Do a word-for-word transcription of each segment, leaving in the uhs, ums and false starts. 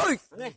Hey!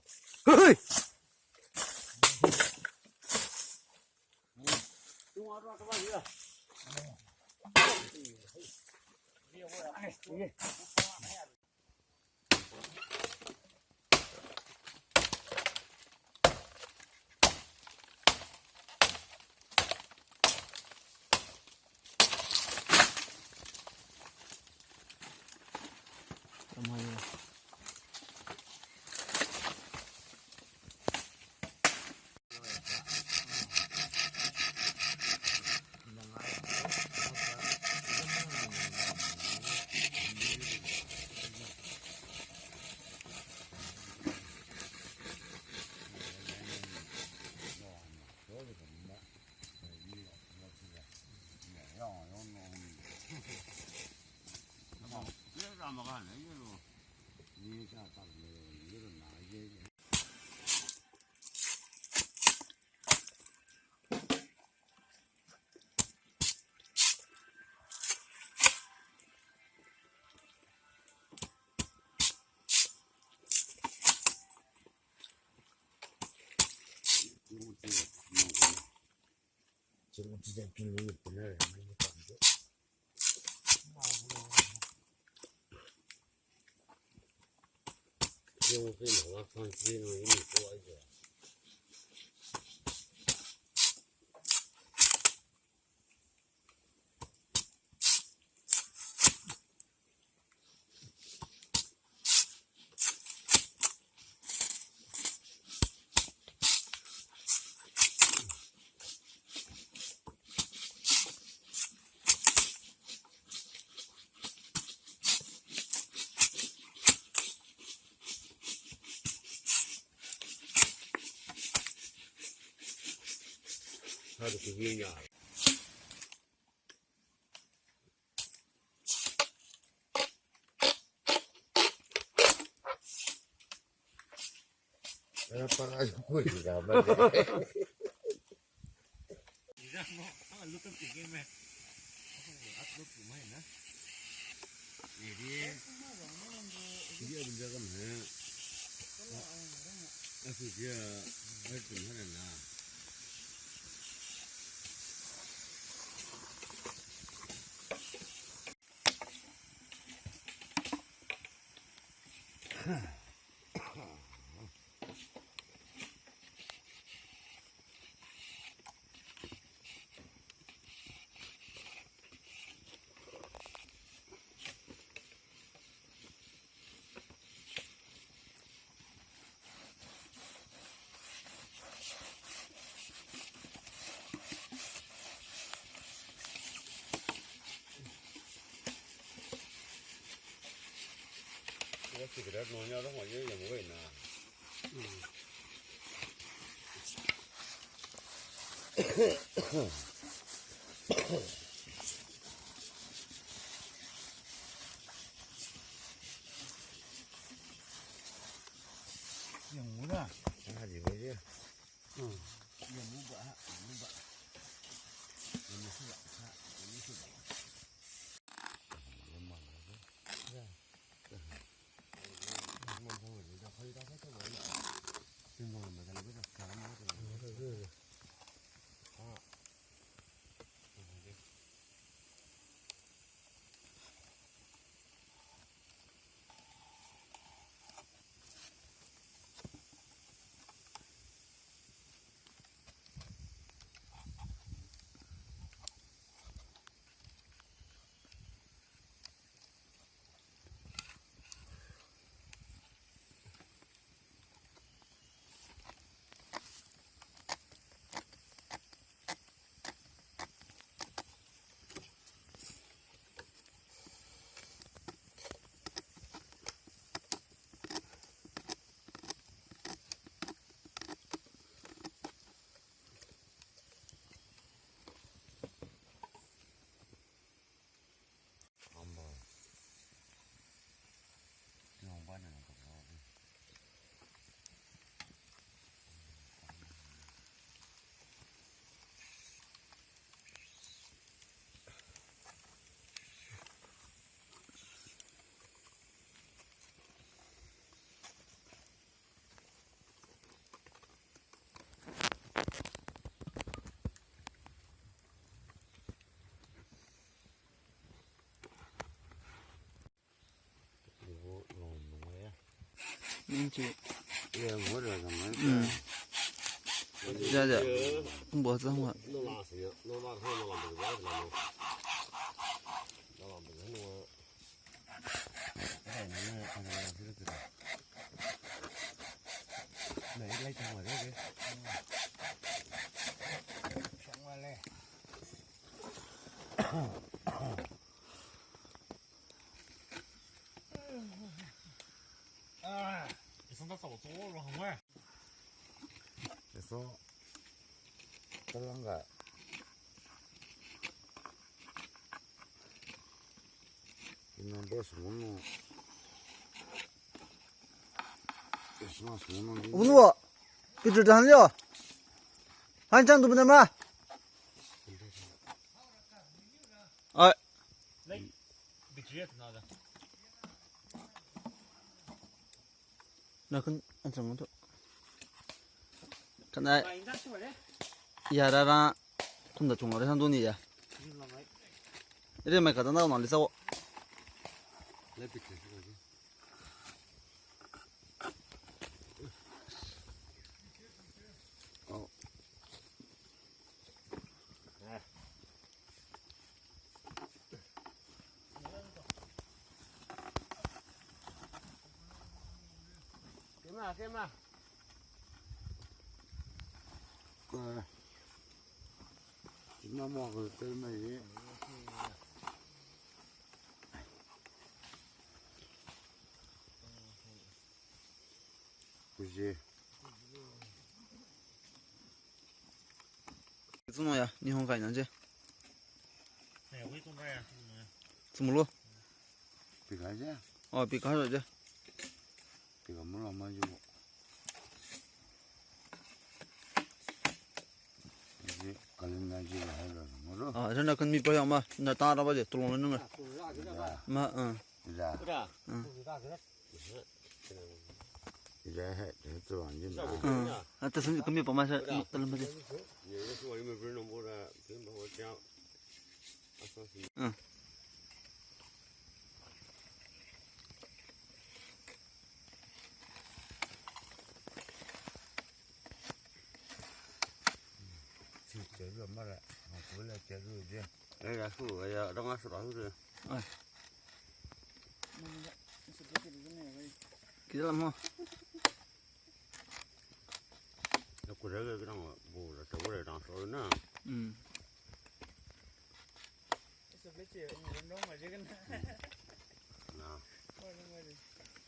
Inchi. Ya, ya. Kungbo zangwa. Eso talangka. Ina boss mono. Eso mono. Unuo. Kitu tahan lio. Hanchang tu bener ma. Ai. Nakun anchang tu. Kana. Yarara. Tunda chunga re sandu ni ya. Ere mai kata na na lisa wo. Kema, kema. Kema mo ko tel mai. Kuji. Tsüngno ya, Nihon kai nang je. Tsümulu. Pika je. Oh, pika je. Pika mulu ama je. Ji kalen na ji la hai la mulu. Ah, jana kan mi pa ya ma, na ta ra ba je, tulong nung. Ma, ah. Ja. Ah. Ija he, he tsu wang jin na. Ah, ata sen kami pa ma sa, talam pa je. Ah. Chi cheru mara, ma kula cheru je. Eh, ya su, ya, dang asu asu de. Ah. Kira mo. Ya, kura ke kira mo, bu la sa kura dang so na. Mm. Na.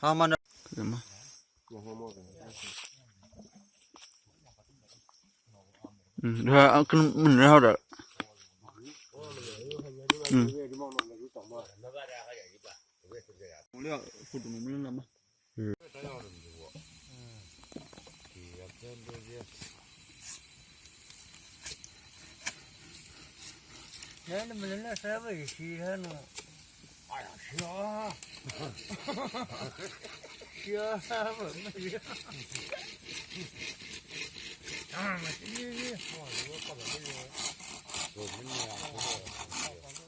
Ha, mana. Kira ma. Mm, ha, akan mun ha da. Mm. Mulia food nung mulia nama. Mm. Nani melena saba isi hanu. Aya, sia. Sia saba, mali. Ah, mali, mali.